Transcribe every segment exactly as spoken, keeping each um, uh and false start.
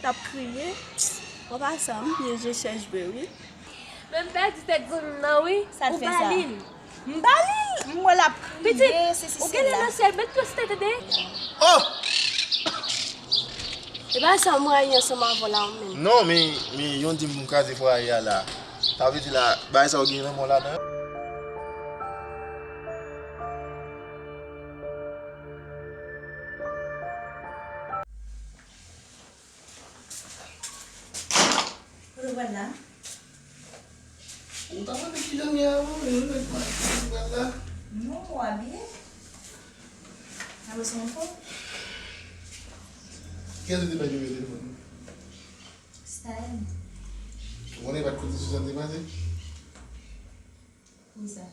t ap kriye. An pasan, m byen je chèch vre, wi. Men m pèdi tèt zanmi m nan, wi. Sa l fè sa? Ou ba li l. M ba li l. M wè l ap kriye, sesi, sela. Pitit, ou genlè nan syèl, met pye sou tè, tande? Oh! E pa sa, m rayi ansanm avè w la, ou menm. Non, men, men yon di m kraze fwaye a la. Sa vle di la, bagay sa yo gen lanmò ladan. Kote w pral la? Ou ta mande kijan m ye avan, men ou mèt mande kote m pral la. Non, ou abiye. Alò, se yon fo. Kiyès ou te bay nimewo telefòn mwen? Style. Ou konnen pa t kote sou sa m te pase? Poukisa?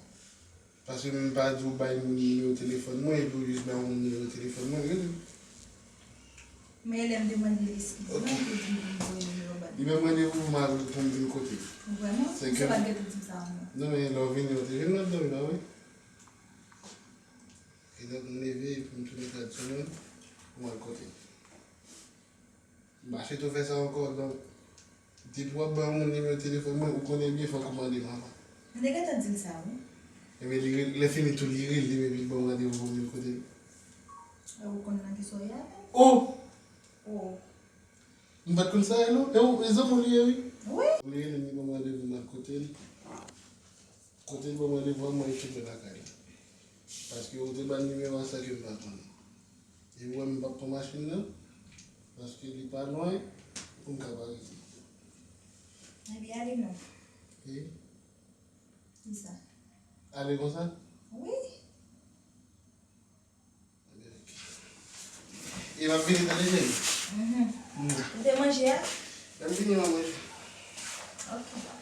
Paske m pa di w bay moun nimewo telefòn mwen, epi w jis bay moun nimewo telefòn mwen, rele m. Men lè m te mande l eskiz mwen, li te di m pou m voye nimewo ba l. Li menm randevou pou m al, pou m vin kote l. Vrèman? Se ke... Sa pa t gentan di m sa ankò. Non, men lè w vini, w te vin, w ap dòmi, pa vre? E donk, m leve, epi m tounen tradisyonèl, pou m al kote l. M pa swete w fè sa ankò, donk, depi w ap ban yon moun nimewo telefòn mwen, ou konnen byen fòk ou mande m avan. M te gentan di l sa, wi. Ebyen, li re-, lè fini tou, li rele m epi l ban m randevou pou m vin kote l. E ou konn nan kisa w ye a menm? Oh! Oh. M pa t konn sa, non? E ou, e zanmi w li ye, wi. Wi. Li rele m, li ban m randevou, m al kote l. Kote l ban m randevou a, mwen retounen lakay la. Paske ou te ban m nimewo a san ke m pa konnen. E ou wè m p ap pran machin nan, paske li pa lwen pou m ka pa rete. Ebyen, ale non. E? Kisa? Ale konsa? Wi. E m ap vini tande, cheri. Mhm. Mm. Ou te manje a? Lè m vini, m ap manje. Ok.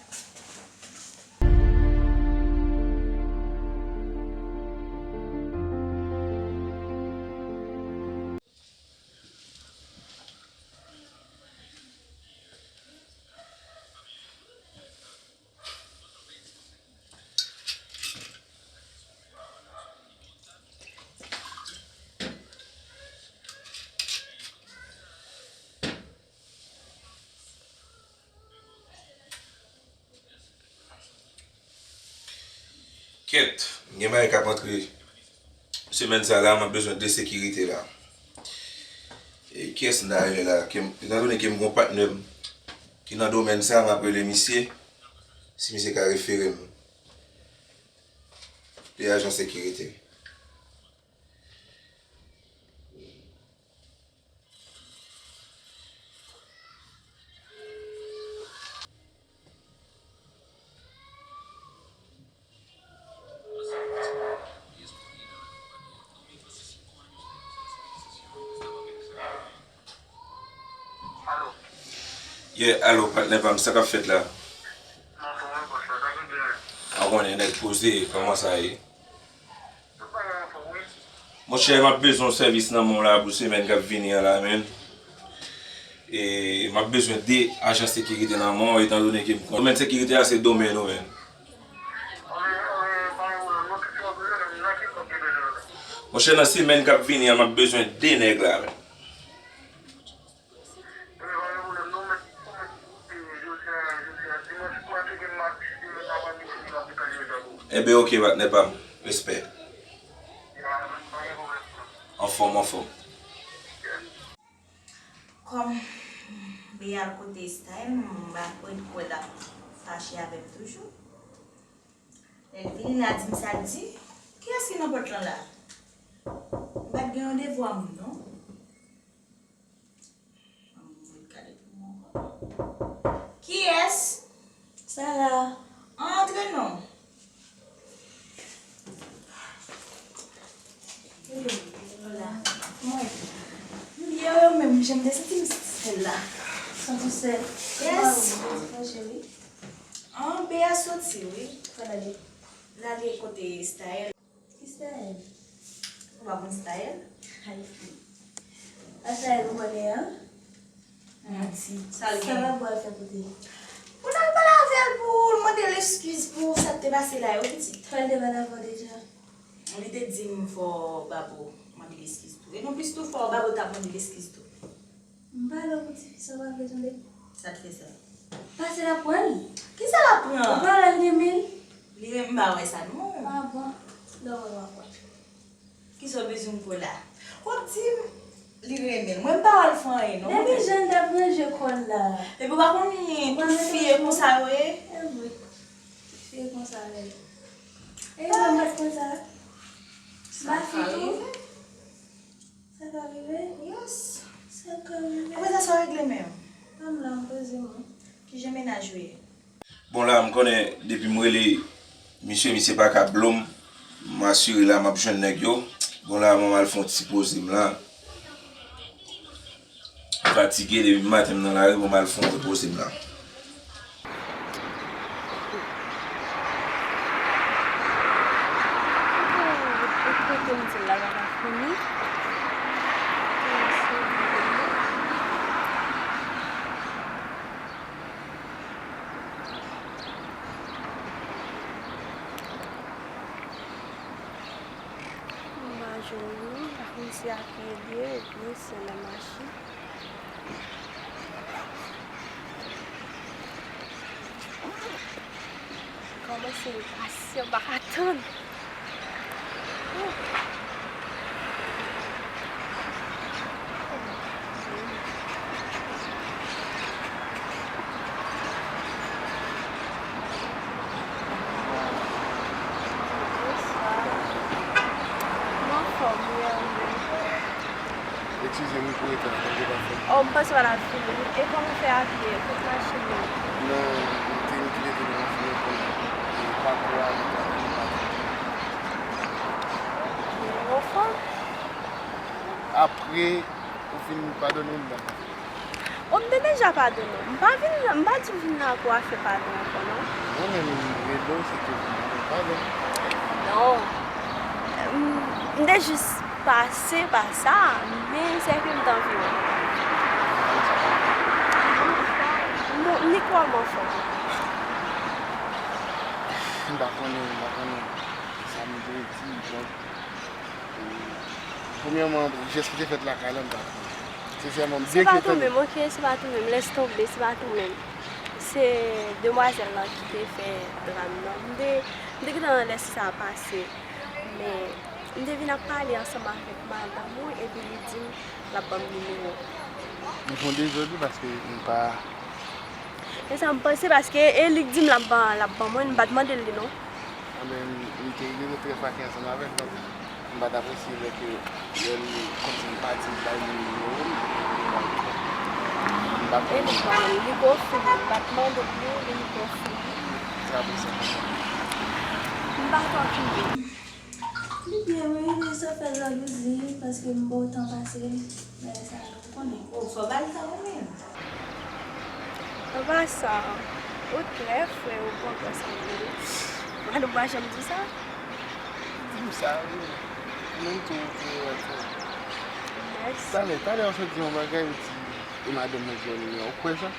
Kèt, gen bagay k ap antre semèn sa la, m ap bezwen de sekirite la. E kiyès m ta rele la? Ke m, etandone ke m gon patnè m ki nan domèn sa, m ap rele misye, si misye ka refere m de ajan sekirite. Alo. Yeah, alo, patnè pa m, sa k ap fèt la? Mwen anfòm wi, bòs la, sa ki gen? Ou konnen, nèg poze, kòman sa ye? Tout bagay anfòm wi. Monchè, m ap bezwen yon sèvis nan men w la pou semèn k ap vini an la, menn. E m ap bezwen de ajan sekirite nan men w, etandone ke m konnen domèn sekirite a se domèn ou, menn. Monchè, nan semèn k ap vini an, m ap bezwen de nèg la, menn. Enben, oke, patnè pa m. Respè. Anfòm, anfòm. Kòm Bea al kote Style, m pa kwè, kwè l ap fache avè m toujou. Lè l vini la, di m sa l di. Kiyès ki nan pòt lan la? M pa t gen randevou a moun, non. Ann gade pou mwen ankò. Kiyès? Sara. Antre non. Hello. Hola. Kòman w ye? M byen, ou menm? Jan m te santi m sèl la. Santi w sèl? Yes. Ou pa ou, ou fache, wi. An, Bea soti, wi. Kote l ale? L ale kote Style. Ki style? Ou pa konn style? Ay, fi. Pa style ou konnen an? Manti. Sa l gen? Sa Babou al fè kote? Pou n al pale avè l, pou l mande l eskiz pou sa k te pase la yo, pitit. Fè l te pale avè w deja? Li te di m fò Babou mande l eskiz tou. E non plis tou, fò Babou t ap mande l eskiz tou. M pale w pou tifi sa w pa vle tande. Sa l fè sa? Pase l ap pran l. Kisa l ap pran? Ou pa wè l renmen l? Li renmen, m pa wè sa non. Ah bon? Lè w wè w ap wè. Kisa w bezwen m kwè la? W ap di m li renmen l. Mwen m pa wè l fè anyen non. Depi jan l t ap ranje kò l la. Epi w pa konn tout fi e konsa yo ye? E vre. Fi e konsa yo ye. E mwen m pa t konsa. Sa ka rive. Sa ka rive? Yes. Sa ka rive. Apre sa, sa w regle menm? Pa m la, m poze m wi. Kijan mennaj ou ye? Bon, la, m konnen depi m rele misye, misye pa ka blo m. M asire la, m ap jwenn nèg yo. Bon, la, mwen m al fè yon ti poze m la. M fatige, depi maten m nan lari, bon, m al fè yon repoze m la. Kote m di l la pa ka fini. M pa jwenn li non, m pa konn si a pye l ye oubyen si l nan machin. Kòmanse enpasyan, m pa ka tann. M anfòm wi, anmwey. Eskize m wi pou reta, manje pa fè. Oh, m panse w al ap fini. E kòman w fè a pye? Kot machin nan? Non, m te, m kite telefòn nan fini pou m, e pakou a, m pa, m pa. Ou anfòm? Apre ou fin padone m, m pa ka fè. Oh, m te deja padone w. M pa vin, m pa di w vin la pou afè padon ankò, non. Mwen menm, m rele w, se ke pou mande w padon. Non. M, m te jis pase pa sa, men se ke m t anvi wè w. Bon, m ni kòman fè. M pa konnen, m pa konnen sa m dwe di, donk, e, premyèman, jès ki te fèt lakay la, m pa konnen. Sensèman, m byen ki te tande. Se pa tou menm, oke, se pa tou menm, lès tonbe, se pa tou menm. Se demwazèl lan ki te fè dram nan. M te, m te gentan wè lè sa pase. Men, m te vin ap pale ansanm avèk madanm ou, epi li di m l ap ban m nimewo. M fè yon dezòd wi, paske m pa. E sa m panse, paske e li k di m l ap ban, l ap ban mwen, m pa t mande l li non. Anben, m te gentan trè faken ansanm avè l, donk, m pa t apresye lè ke, lè l kòmsi m pa di l bay mwen nimewo l, m pa t. E li ban m, li konfime, m pa t mande l li, men li konfime. Se apre sa. M pa t konfime. Li byen wi, men sa fè jalouzi, paske m ba w tan pase l, bagay sa yo, ou konnen. O, fò ba l tan ou menm. An pasan, ou trè fre, ou bon gason wi. Madanm pa janm di sa. Di m sa wi. Ou menm tou ou trè fre. Mèsi. Talè, talè ou sot di yon bagay, ou di e madanm mwen ki ba w nimewo a, ou kwè sa?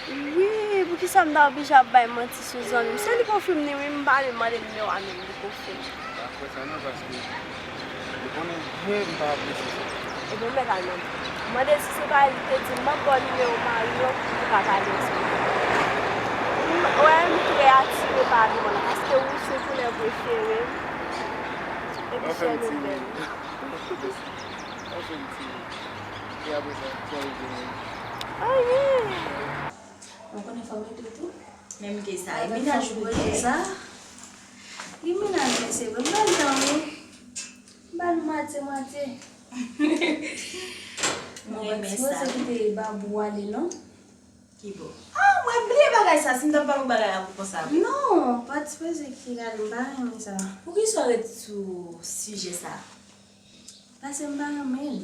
Wi, poukisa m ta oblije ap bay manti sou zanmi m? Se li k ofri m li wi, m pa menm mande nimewo a menm, li k ofri m. M pa kwè sa non, paske li konnen byen m pa apresye sa. Ebyen, m mèt al mande. Mande l si se pa li ki te di m, m ap ba w nimewo mari w, pou n ka pale ansanm. M, wè, m trè atire pa abiman nan, paske wouj se koulè prefere m. Epi chè nou bèl. Anfen, ti. E apre sa, sa yo di mwen. Anyen. Ou konnen fò m ede w tou. Menm ke sa, e mennaj ou ye. Sa. Li mennaj mwen, se vre. M ba l tan wi. M ba l matye, matye. M renmen sa. Mwen pa sipoze kite babou ale, non. Ki bo? Ah, mwen bliye bagay sa. Si m t ap ba ou bagay la pou konsa vre. Non, pa t sipoze kite l ale. M pa renmen sa. Poukisa w ret sou sijè sa? Paske m pa renmen l.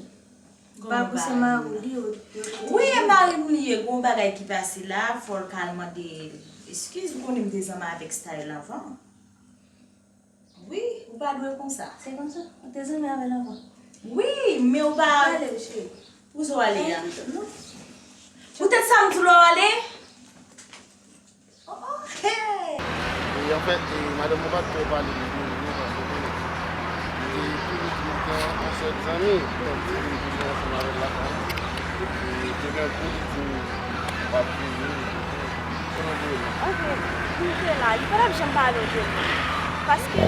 Babou se mari w li, yo, yo kite l. Wi, e mari m li ye. Gon bagay ki pase la, fò l ka al mande eskiz. Ou konnen m te zanmi avèk Style anvan. Wi, ou pa dwe konsa. Se konsa? Ou te zanmi avè l anvan? Wi, men ou pa. Pale, cheri. Pou sa w ale a? Non. Poutèt sa m di w la w ale? Oh, oh, hey! E, anfèt, e, madanm mwen pa t twò pale de nou, paske, konnen, li te toujou di nou te yon sèl zanmi, donk, li te toujou ansanm avè l lakay. Epi, toudenkou, li di m, w ap vini, se nan vini. Ok, li te la, li pa t ap janm pale w de mwen. Paske,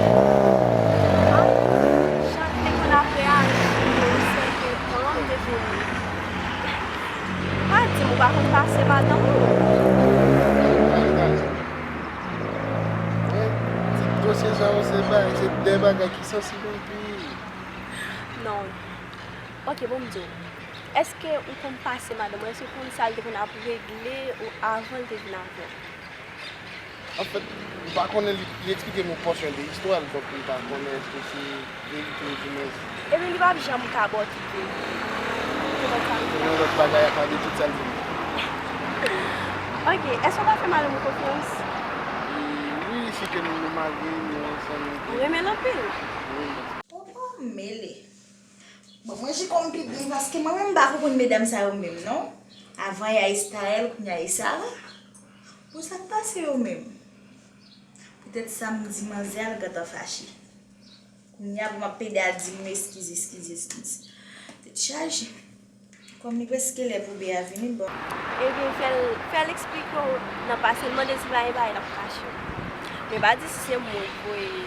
a, jan l te konn apre a, se ke manman m te vini. Pa di m ou pa konn pase madanm ou. Wi, ti dosye sa yo, se ba-, se de bagay ki sansib anpil. Non. Ok, bon, m di w. Èske ou konn pase madanm ou? Èske ou konn sa l te konn ap regle ou avan l te vin avè w? Anfèt, m pa konnen, li, li eksplike m yon pòsyon de istwa l, donk m pa konnen èske se verite oudimwens. Ebyen, li p ap janm ka ba w tout verite. Ou konprann sa m di la? Yon lòt bagay a pale tout sa l di m. Ok, èske w ka fè madanm ou konfyans? Wi, si ke nou, nou marye, nou ansanm, nou... Ou renmen l anpil? Wi. Papa mele. Bon, mwen jikòm pi byen paske mwen menm m pa ko konn medam sa yo menm non. Avan y a Estael, kounye a e Sara. Bon, sa k pase yo menm? Poutèt sa m di manzè a, l gentan fache. Kounye a pou m ap pede al di moun eskiz, eskiz, eskiz. Tèt chaje. Kòm li prèske lè pou bè a vini, bon. Ebyen, fè l, fè l eksplike w nan pase l, mande l si pa gen bagay l ap kache w. Men pa di si se mwen k voye,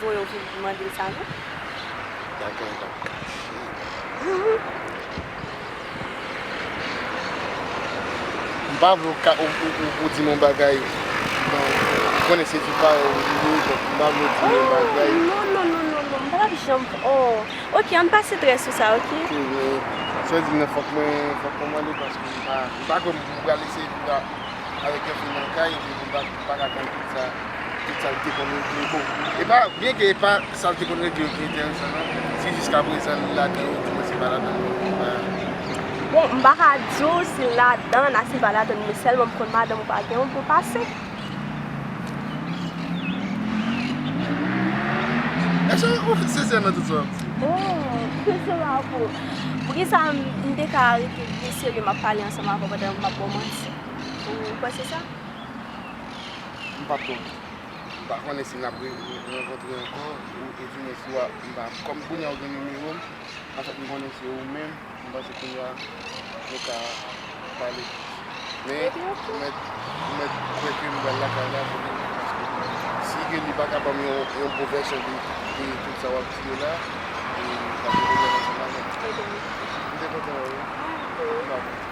voye w vin mande l sa, non. Bagay l ap kache. M pa vle w ka, ou, ou, ou, ou di m yon bagay. Bon, m konnen se vi pa w li ye, donk m pa vle w di m yon bagay. Oh, non, non, non, non, non, m pa t ap janm, oh. Ok, ann pa sitre sou sa, ok? Ebyen, sa w di m nan, fòk mwen, fòk mwen mande paske m pa, m pa kwè m pral eseye viv a, avèk yon fi nan kay, epi m pa, m pa ka konn tout sa, tout sa l te konn regle. Bon, e pa, byen ke e pa sa l te konn regle yo ki enteresan, non. Si jiskaprezan l ladan yo, di mwen se pa ladan l, m pa. Bon, m pa ka di w si l ladan l a, si l pa ladan l, men sèlman m konn madanm ou pa gen yon bon pase. Èske ou fin sezi nan tout sa w ap di? Oh, se bravo. Poukisa m, m te ka rete byen serye, m ap pale ansanm avè w pandan m ap ba w manti? Ou panse sa? M p ap twò. M pa konnen si n ap re-, re-, rankontre ankò, ou, e di mwen si w a, m pa, kòm kounye a ou gen nimewo m, anfèt, m konnen se ou menm. M panse kounye a nou ka pale plis. Men, ou mèt, ou mèt kwè ke m pral lakay la pou li, paske si ke li pa ka ban m yon, yon bon vèsyon de, de tout sa w ap di yo la, e m p ap gen pwoblèm ansanm avè l. M te kontan wè w wi. M pa kontan.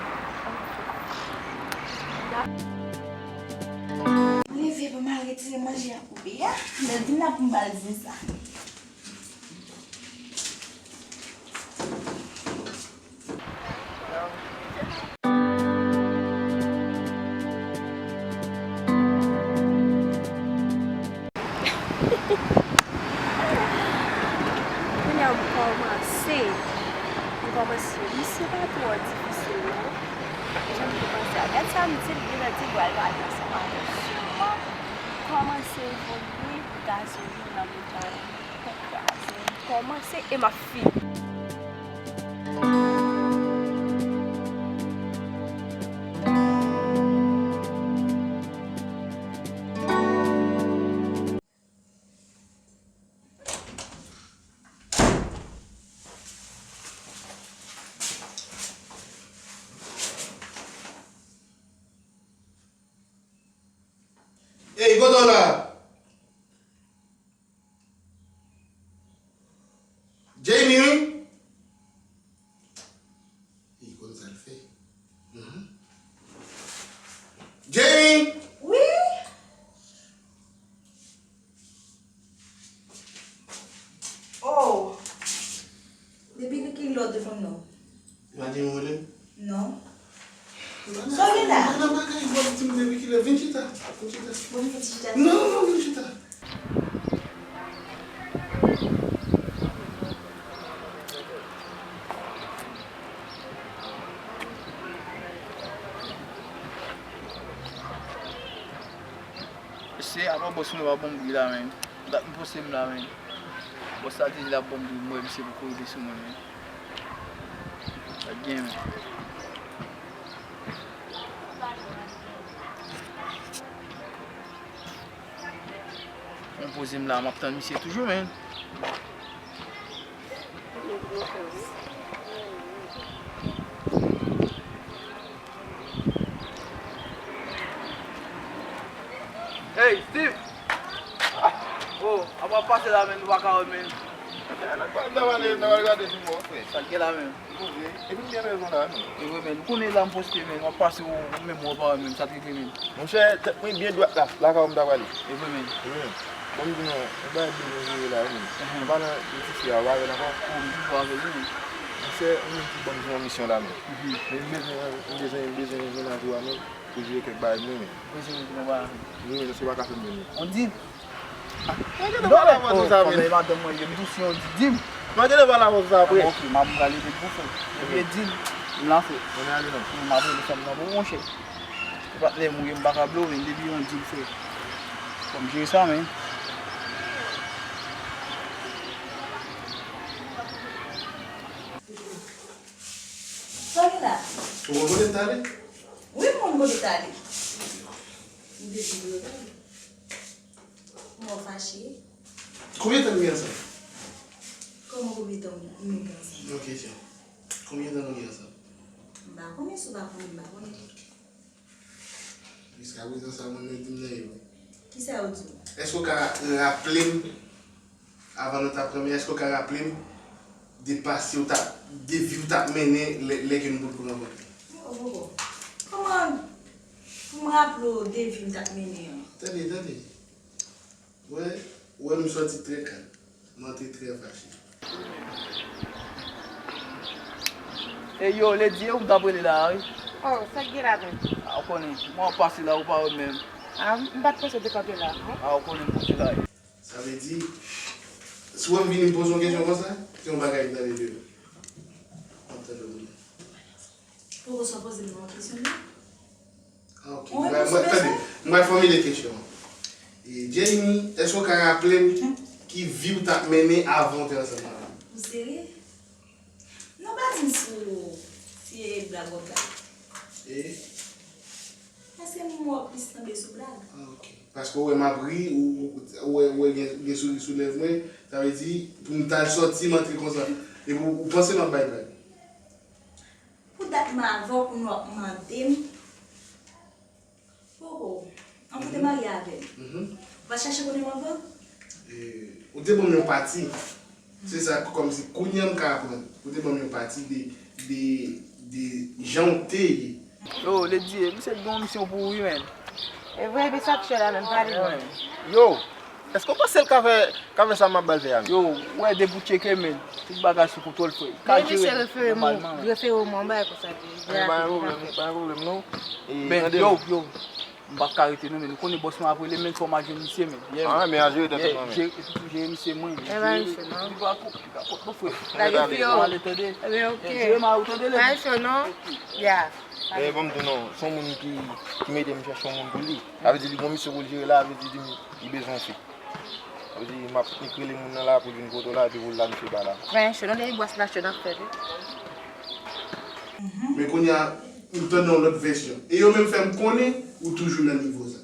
Leve pou m al retire manje a pou bè a. Lè l vin la pou m ba l zen sa. Kounye a m kòmanse. M kòmanse. Misye pa twò difisil non. Jan m te panse a. Gad sa m di l, li nan di l pral pale ansanm avè w. Sèlman kòmanse evolye, gazolin nan moto a. Kòmanse e m ap fini. Ey, kote w la? Jamie, wi. Li konn sa l fè. Mhm. Jamie! Wi? Oh! Depi kilè w te konn non? Ou pa gen yon rele m? Non. Sa w gen la? Nan bagay, w ap di m depi kilè? Vin chita. Vin chita. Bon, vin chita. Non, non, vin chita. Se apa bòs mwen pa ban m bri la, men. Dat m poste m la, men. Bòs la te di l ap ban m bri, m wè misye poko rive sou mwen, men. Sa k gen, men. Mwen poze m la, m ap tann misye toujou, men. Mwen, mwen fè wi. Hey, Steve! Oh, apa pase la, men, nou pa ka wè, men. Nan kwa m ta pale, m ta pale gade sou mwen, frè. Sa k gen la, men? Poze. Epi m byen bezwen la, men. E vre, men. Ou konnen la m poste, men. W ap pase, ou, ou menm, ou pa wè, men. Sa trete, men. Monchè, tèt mwen byen dwat la. Lakay ou m ta pale. E vre, men. Wi, men. Bon, m di nou, yon bagay byen jere la, wi, men. Mhm. An palan de ti fi a, ou pa avè l ankò? Oh, m toujou avè l, wi, men. Monchè, ou menm ki ban m yon misyon la, men. Mhm. Men m bezwen, m bezwen, m bezwen mennaj ou a, men. Pou jere kèk bagay mwen menm. Pou jere kèk bagay. Wi, men se pa ka fè m menm. On deal? Ah, mwen gentan pale avè w sou sa, men. Madanm mwen, yo, m tou si on deal. Mwen gentan pale avè w sou sa apre. Ah, ok, m ap prale vit pou fè. Depi e deal, m la fè. Mwen ale non. M ap rele fanm nan pou monchè. Se patnè m ou ye, m pa ka blow, men depi on deal fè. Fò m jere sa, men. Sa ki la? Ou konn kote m t ale? Wi, m konn kote w t ale. M te di w deja. Kòman w fache? Konbyen tan nou gen ansanm? Kòman konbyen tan nou gen ansanm? Ok, tiens. Konbyen tan nou gen ansanm? M pa konnen, si w pa konnen, m pa konnen. Ok. Jiskaprezan, sa moun yo di m nan ye vre. Kisa yo di w? Èske w ka raple m, avan nou t ap renmen, èske w ka raple m de pase w t ap, de vi w t ap mennen lè, lè ke nou potko rankontre? Oh, oh, oh. Kòman pou m raple w de vi m t ap mennen an? Tande, tande. Wè, wè m sòti trè kalm. M antre trè fache. E yo, Lady, e ou m t ap rele la a, wi. Oh, sa k gen la menm? A, ou konnen, mwen ap pase la, ou pa wè m menm. A, m pa t panse w te kanpe la, non. A, ou konnen m kote la. Sa vle di, si w wè m vini, m poze yon kesyon konsa, se yon bagay m tande de ou. M ap tande w. Poko sa poze m yon kesyon, non? Ah, ok. Mwen, mwen, tande, mwen fòmile kesyon an. E, Jamie, èske w ka raple m ki vi w t ap mennen avan w te ansanm avè m? Ou serye? Non, pa di m si w, si e blag w ap bay. E? Paske m wè w plis tanbe sou blag. Ah, ok. Paske w wè m ap ri, ou, ou, ou wè, ou wè gen, gen souri sou lèv mwen, sa vle di, pou m t al sòti, m antre konsa. Epi w, ou panse m ap bay blag. Pou dat m avè w, pou nou ap mande m. Poko. An pou te marye avè m. Mhm. Ou pa t chache konnen m anvan? E, ou te ban m yon pati. Se sa, kòmsi kounye a m ka aprann. Ou te ban m yon pati de, de, de jan w te ye. Yo, Lady, misye gen yon misyon pou ou, wi, men. E vre, epi sa k chè la menm, pale non. Yo, èske w panse l ka fè, ka fè sa m ap ba l fè a menm? Yo, ou wè depi w tcheke, men, tout bagay sou kontwòl, frè. Ka jere nòmalman, men. Refere w yon bagay konsa, wi. Pa gen pwoblèm, pa gen pwoblèm, non. E, men, yo, yo, m p ap ka rete, non, men nou konnen bòs mwen ap rele, men fò m al jwenn misye, men. Yeah, men. Ah, men al jere tèt ou, non, men. Jere, epi tou jere misye, mwen. Li pa ko-, li pa ko-, bon, frè. Mwen ale, tande. Ebyen, ok. Jere mari w, tande, Lady. Pa gen cho, non. Ya. Men bon, m di w non, se yon moun ki, ki mete m chèche yon moun pou li. Sa vle di li gon misyon pou l jere la, sa vle di li, li bezwen w fi. Sa vle di m ap nik rele moun nan la pou l vin kote w la, epi pou l la misye pa la. Men cho, non, depi bwès la cho n ap fè tou. Men kounye a, m tande yon lòt vèsyon. E yo menm fè m konnen ou toujou nan nivo sa.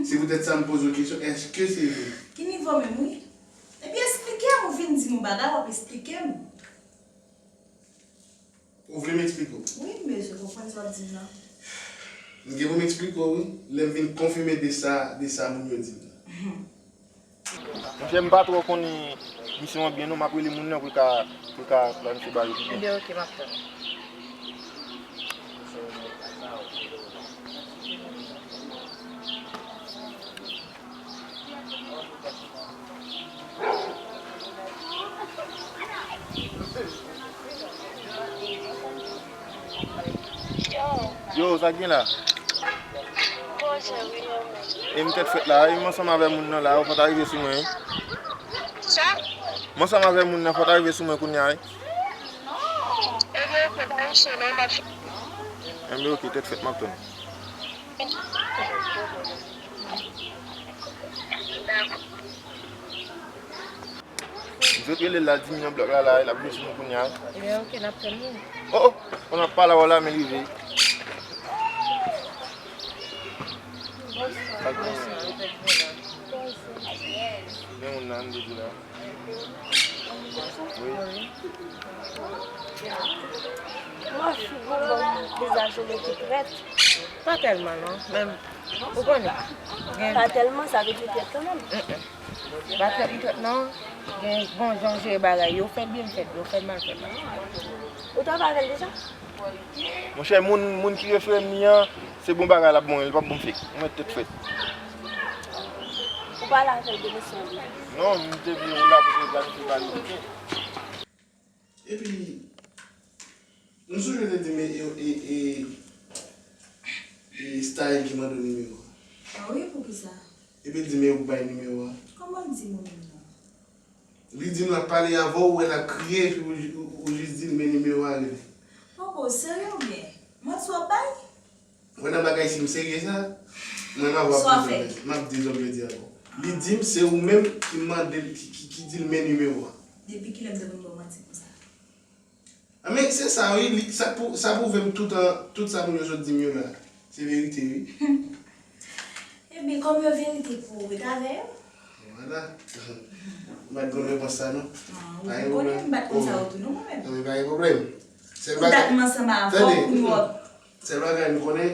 Se poutèt sa m poze w kesyon, èske se vre? Ki nivo menm, wi? Epi eksplike m, ou vin di m yon bagay, w ap eksplike m. Ou vle m eksplike w? Wi, m bezwen konprann sa w ap di m nan. M gen pou m eksplike w, wi, lè m vin konfime de sa, de sa moun yo di m nan. Monchè, m pa twò konnen misyon an byen non, m ap rele moun nan pou l ka, pou l ka planifye bagay yo pi byen. Ebyen, ok, m ap tann. Yo, sa k gen la? Poze wi, yo menm. E m tèt frèt la, e m ansanm avè moun nan la, ou fò ta rive sou mwen, wi. Sa? M ansanm avè moun nan, fò ta rive sou mwen kounye a, wi. Ebyen, ok, pa gen cho non, m ap. Enben, ok, tèt frèt, m ap tann. M sot rele l la, di m nan blòk la, la, l ap vin sou nou kounye a. Ebyen, ok, n ap tann ou. Oh, oh, on ap pale avè w la, men li rive. Bonswa. Bonswa. Men moun nan, m te di la. Wi. Mwen figi w bon, vizaj ou mete prèt. Pa tèlman non, men Ou konnen? Gen Pa tèlman, sa vle di ou trèt kanmenm. Mm-mm. Pa trèt, m trèt non. Gen bon jan w jere bagay yo, fè l byen, m fè l byen, w fè l mal, fè l mal. Ou travay avè l deja? Monchè, moun, moun ki refere m li an, se bon bagay l ap ban mwen, li p ap ban m fake. Ou mèt tèt frèt. Ou pale avè l de mesye an deja? Non, m te di ou la pou te planifye pale, oke? Epi, m sonje w te di m e, e, e, e, e Staël ki mande w nimewo a. Ah wi, poukisa? Epi l di m e ou k bay nimewo a. Kòman l di m ou menm non? Li di m l ap pale avè w, ou wè l ap kriye, epi ou, ou, ou jis di l men nimewo a rele. Poko, w serye oubyen? Manti w ap bay? Mwen nan bagay si m serye sa, mwen m ap Sa w ap fè? dezòd, m ap dezòd jodi a bon. Li di m se ou menm ki mande l, ki, ki, ki di l men nimewo a. Depi kilè m te konn ba w manti konsa? A men se sa wi, li, sa pou, sa pwouve m tout an, tout sa moun yo sot di m yo la. Se verite wi. Ebyen, kòm yo verite pou ou, ret avè yo. Vwala. M pa t konn repons sa non. Ah, ou Pa gen konnen pwoblèm. M pa t konn sa yo tou non mwen menm. Non, men pa gen pwoblèm. Sèl Ou bagay, dat m ansanm avè w tande, pou nou ap sèl bagay m konnen,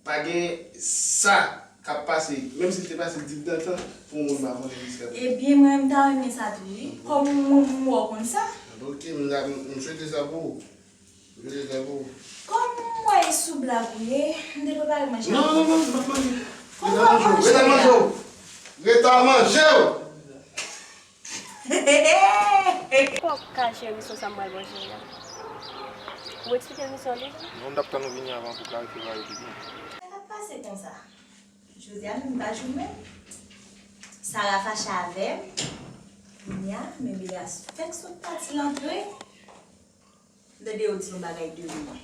pa gen sa k ap pase, menm si l te pase dis dan tan, pou yon moun pa konnen jiska prezan. Ebyen, mwen, m ta renmen sa tou wi. Kòm m, m wè w konn sa. Oke, m, m, m swete sa pou ou. M swete sa pou ou. Kòm m wè e sou blag ou ye, m te prepare manje Non, non, non, non, m ap manje. Kòm Reta w manje w, manje reta la? manje w. Reta manje w. Fòk ka cheri, sòs sa m pral bò cheri a. Ou eksplike misyon deja? Non, m t ap tann ou vini avan pou klarifye bagay yo pi byen. Sa k ap pase konsa? Jodi a menm pa jou m menm. Sara fache avè m. Kounye a, men Beyas fèk sot pati l antre. M tande yo di yon bagay de mwen.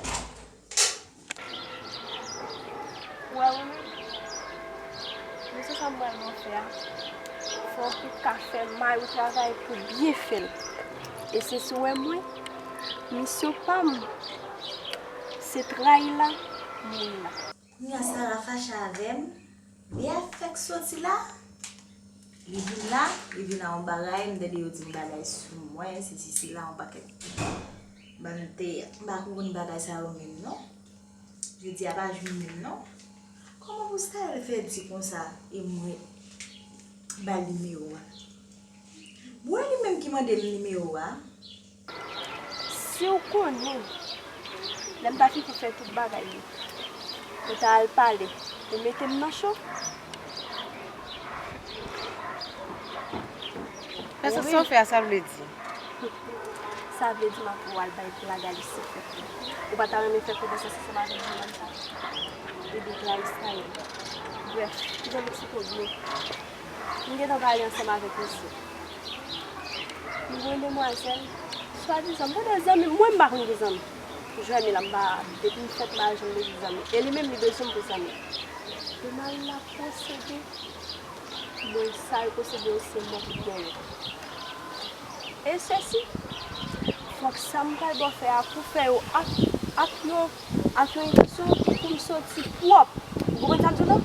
Ou wè ou menm? Misyon sa m pral ba w fè a, fò w pou ka fè may ou travay pou byen fè l. E se si w wè mwen, misyon pa m, se trayi la, mouri la. Kounye a Sara fache avè m. Li a fèk soti la. Li vin la, li vin a yon bagay, m tande yo di m bagay sou mwen, sesi sela, yon pakèt bann teyat. M pa konprann bagay sa yo menm non. Jodi a pa jou m menm non. Kòman pou Staël fè di konsa e mwen ba l nimewo a? Bon, e li menm ki mande m nimewo a. Si w konnen, lè m ta fin fè tout bagay yo, ou ta al pale, ou mete m nan cho. Fè sa, sa w fè a, sa vle di? Sa vle di m ap wè w al bay blaga li se fèt li. Ou pa ta renmen fè konesans ansanm avèk jennonm sa? Epi trayi Staël. Brèf, kijan m eksplike w byen? M gentan pale ansanm avèk misye. M gen yon demwazèl, swadizan, m tande zanmi m, mwen m pa konn gen zanmi. Jwenn li la, m pa, depi m fèt m pa janm bezwen zanmi. E li menm li bezwen m pou zanmi. Demwazèl la posede. Mwen, sa l posede yo se mò ki dèyè. E sesi, fòk sa m pral ba w fè a pou fè yo ak, ak yon, ak yon entansyon pou m soti pwòp. Ou konprann sa m di w la?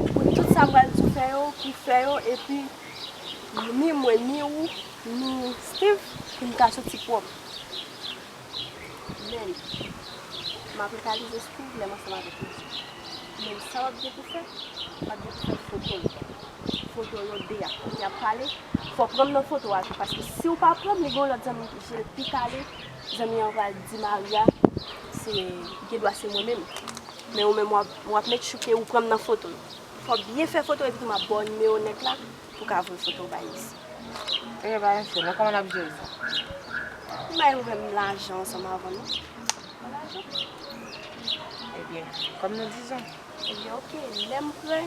Pou tout sa m pral di w fè yo, pou fè yo, epi ni mwen, ni ou, ni Steve, pou n ka soti pwòp. Men, m ap reyalize Steve lè m ansanm avèk misye. Men sa w ap gen pou fè, w ap gen pou fè foto l. Foto yo de a. Kote y ap pale, fò w pran m nan foto a tou, paske si w pa pran m, li gen yon lòt zanmi ki jwe l pi tale, zanmi an pral di Maria, se, gen dwa se mwen menm. Men ou menm, w ap, w ap make sure ke ou pran m nan foto yo. Fò w byen fè foto, epi tou m ap ba w nimewo nèg la, pou w ka voye foto w bay misye. Ebyen, pa gen strès, non, kòman n ap jere sa? M pa gen pwoblèm lajan ansanm avè w, non. Lajan. Ebyen, kòm nou dizon. Ebyen, oke, lè m prè,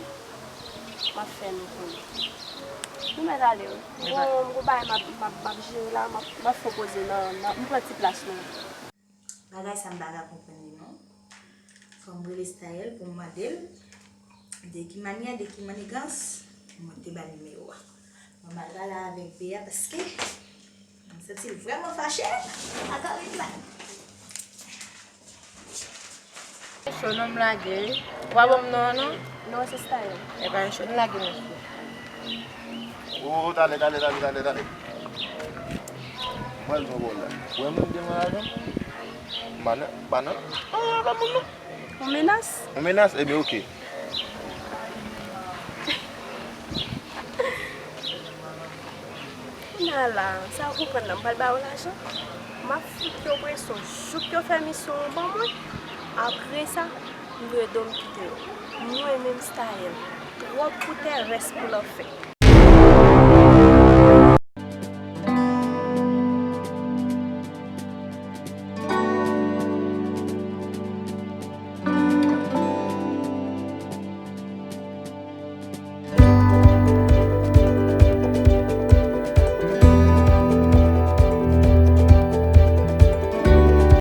m ap fè nou konnen. Nou mèt ale, wi. M gon, m gon bagay m ap, m ap, m ap jere la, m ap, m ap fè w poze nan, nan, m pran ti plas nou. Bagay sa m pa ka konprann li non. Fò m rele Staël pou m mande l de ki manyè, de ki mannigans pou mwen te ba l nimewo a. Mwen m al pale avèk Bea paske m santi l vrèman fache ak Arlette la. Cho non m lage wi. Ou pa ban m non an non? Non, se Staël. E pa yon cho n lage mesye. Oh, talè, talè, talè, talè, talè. Mwen l pran bò la. Ou wè moun devan lajan? M pa nan, m pa nan. Ah, pa moun non. Yon menas? Yon menas? Ebyen, oke. Nala, sa w konprann nan, m pral ba yo lajan. M ap fout yo presyon jouk yo fè misyon an ban mwen. Apre sa, m dwe do m kite yo. Mwen menm Staël, twòp pou tè, rès pou lanfè.